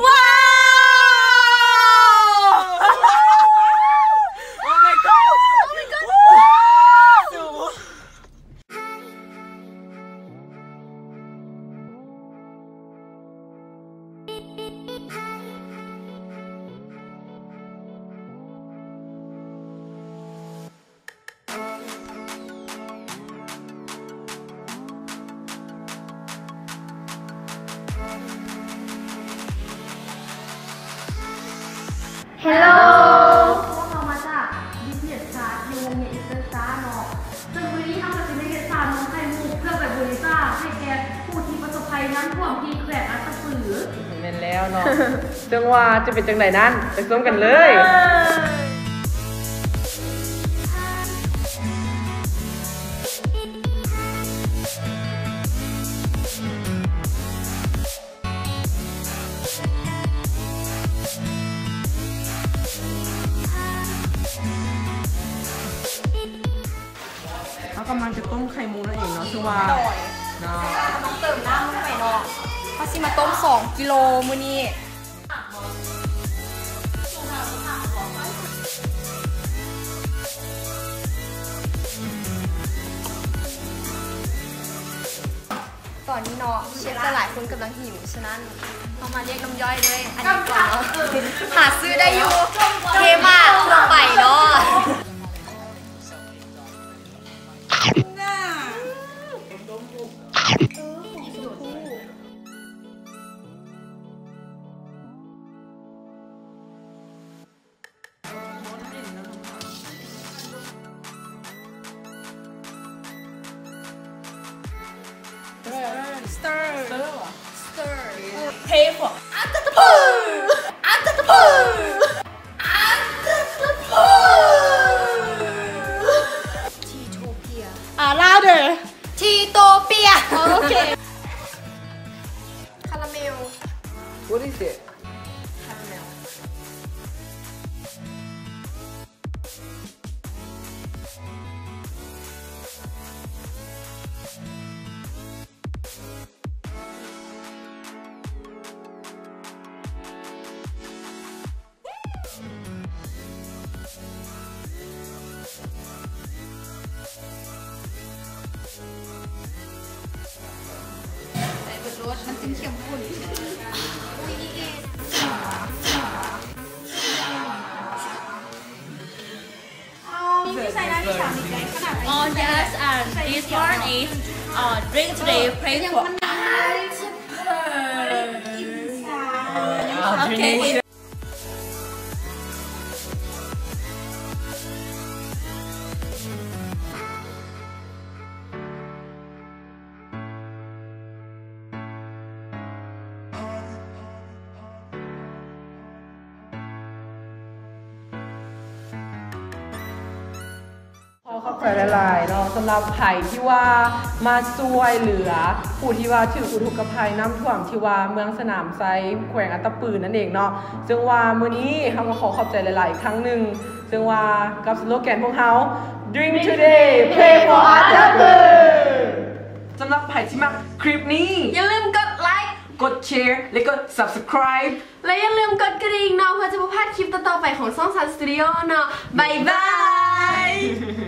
ວ້າວ! Oh my god! Oh my god! ວ້າວ! Hello ພວກເຮົາມາຈາກ Business Class ຢູ່ໂຮງຮຽນ Eastern Star ເນາະ ເຊິ່ງມື້ນີ້ເຮົາກໍຊິມາເຮັດຊານົມໄຂ່ມຸກ ເພື່ອໄປບໍລິຈາກໃຫ້ແກ່ຜູ້ທີ່ປະສົບໄພນ້ຳຖ້ວມທີ່ແຂວງອັດຕະປື. ແມ່ນແລ້ວເນາະ ເຊິ່ງວ່າຈະເປັນຈັ່ງໃດນັ້ນ ໄປຊົມກັນເລີຍ. Hello ເຮົາກຳລັງຈະຕົ້ມໄຂ່ມຸກນັ້ນເອງເນາະ ເຊິ່ງວ່າ ໂດຍ ເນາະ ເຮົາກຳລັງເຕີມນ້ຳລົງໄປເນາະ ເຮົາຊິມາຕົ້ມສອງກິໂລມື້ນີ້. ຕອນນີ້ເນາະ ເຊັບຫຼາຍໆຄົນກຳລັງຫິວ ສະນັ້ນເຮົາມາລຽກນ້ຳຍ່ອຍດ້ວຍອັນນີ້ກ່ອນເນາະ ຫາຊື້ໄດ້ຢູ່ເຄມາດທົ່ວໄປເນາະ. Teetopia. Louder. Teetopia. ໂອເຄ. Caramel. What is it? Caramel. Oh yes, and this one is, uh, drink today, pray for. Okay. ຂໍຂອບໃຈຫຼາຍໆເນາະ ສຳລັບໃຜທີ່ວ່າມາຊ່ວຍເຫຼືອຜູ້ທີ່ວ່າຖືກອຸທົກກະໄພນ້ຳຖ້ວມທີ່ວ່າເມືອງສະໜາມໄຊ ແຂວງອັດຕະປືນັ້ນເອງເນາະ. ເຊິ່ງວ່າມື້ນີ້ເຮົາກໍຂໍຂອບໃຈຫຼາຍໆອີກຄັ້ງໜຶ່ງ ເຊິ່ງວ່າກັບສະໂລແກນພວກເຮົາ Drink today, pray for ອັດຕະປື. ສຳລັບໃຜທີ່ມັກຄລິບນີ້ ຢ່າລືມກົດໄລ ກົດແຊ ແລະ ກົດ Subscribe ແລະ ຢ່າລືມກົດກະດິ່ງເນາະ ເພື່ອຈະບໍ່ພາດຄລິບຕໍ່ໆໄປຂອງຊ່ອງ Sun Studio ເນາະ. ບາຍບາຍ.